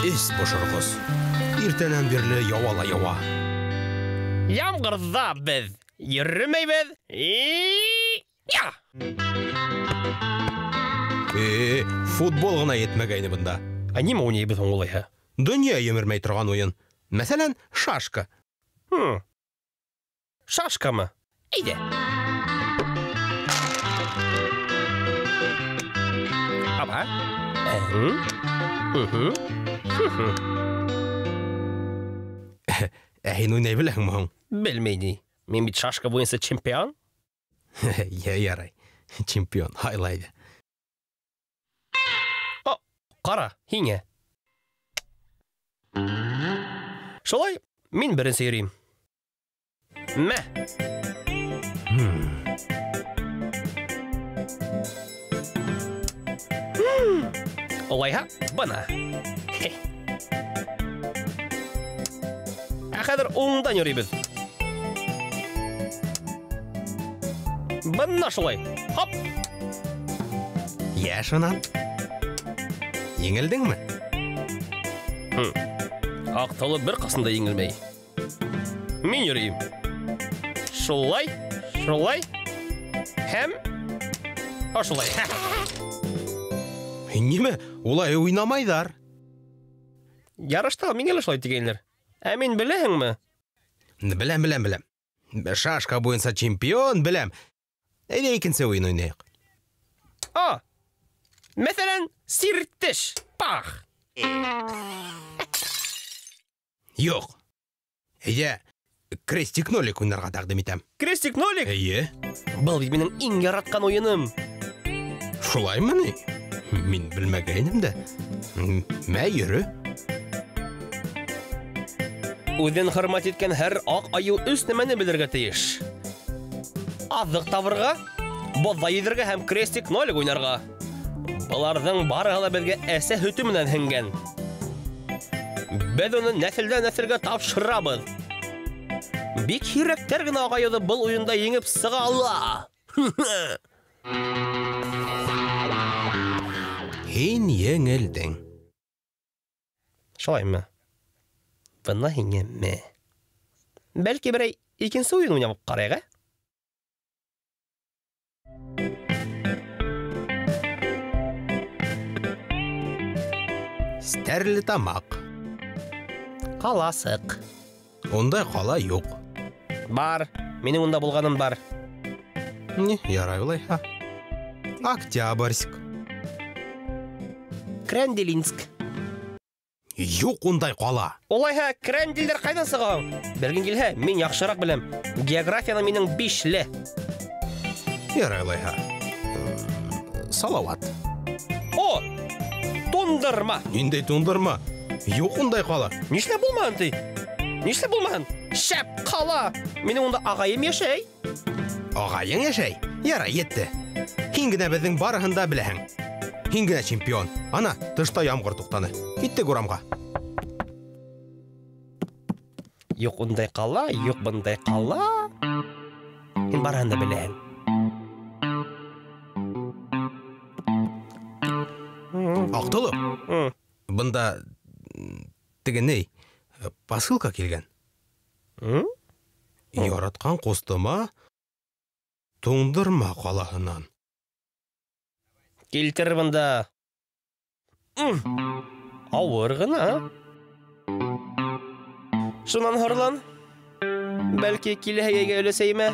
Эс бошорғос. Иртәнән бирле яуа ла яуа. Ямғырҙа беҙ йөрөмәйбеҙ. Я! Футбол ғына етмәгәйне бында. Ә нимә уйнайбыҙ һуң улайһа? Донъя емермәй торған уйын. Мәҫәлән, шашка. Шашкамы? Әйҙә. Аба. Ә һин уйнай беләһеңме һуң? Белмәй ни. Мин бит шашка буйынса чемпион. Йә, ярай. Чемпион, һайла әйҙә. О, ҡара, һиңә. Шулай, мин беренсе йөрөйөм. Мә. Улайһа, бына. Ә хәҙер уңдан йөрөйбөҙ. Бына шулай. Хоп. Йә, шунан. Еңелдеңме? Аҡтолоп бер ҡасан да еңелмәй. Мин йөрөйөм. Шулай, шулай һәм ошолай. Нимә? Улай уйнамайҙар. Ярышта миңә лә шулай тигәйнеләр. Ә мин беләһеңме? Беләм, беләм, беләм. Шашка буйынса чемпион, беләм. Әйҙә икенсе уйын уйнайыҡ. А, мәҫәлән, сиртеш. Пах. Юҡ. Әйҙә, крестик-нолик уйнарға тәҡдим итәм. Крестик-нолик? Эйе. Был бит минең иң яратҡан уйыным. Шулаймы ни? Мин белмәгәйнем дә. Мә, йөрө. Үҙен хөрмәт иткән һәр аҡ айыу өс нәмәне белергә тейеш. Аҙыҡ табырға, боҙҙа йөҙөргә һәм крестик-нолик уйнарға. Быларҙың барыһы ла беҙгә әсә һөтө менән һеңгән. Беҙ уны нәҫелдән нәҫелгә тапшырабыҙ. Бик һирәктәр генә аҡ айыуҙы был уйында еңеп сыға ала. Һин еңелдең. Шулаймы? Бына һиңә мә. Бәлки берәй икенсе уйын уйнап ҡарайыҡ, ә? Стәрлетамаҡ. Ҡаласыҡ. Ундай ҡала юҡ. Бар, минең унда булғаным бар. Ни, ярай улайһа. Октябрьск. Крәнделинск. Юҡ ундай ҡала. Улайһа, крәнделдәр ҡайҙан сыға һуң? Белгең килһә, мин яҡшыраҡ беләм. Географияны минең бишле. Ярай улайһа. Салауат. О, тундырма. Ниндәй тундырма? Юҡ ундай ҡала. Нишләп булмаһын ти? Нишләп булмаһын? Шәп ҡала. Минең унда ағайым йәшәй. Ағайың йәшәй? Ярай, етте. Һин генә беҙҙең барыһын да беләһең. Һин генә чемпион. Ана, тышта ямғыр туҡтаны. Киттек урамға. Юҡ ундай ҡала, юҡ бындай ҡала. Һин барыһын да беләһең. Аҡтолоп, бында теге ни, посылка килгән. Яратҡан ҡустыма Туңдырма ҡалаһынан. Килтер бында. Ауыр ғына. Шунан һорлан. Бәлки киләһе йәйгә өләсәйемә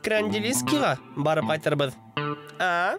Крәнделинскиға барып ҡайтырбыҙ. А?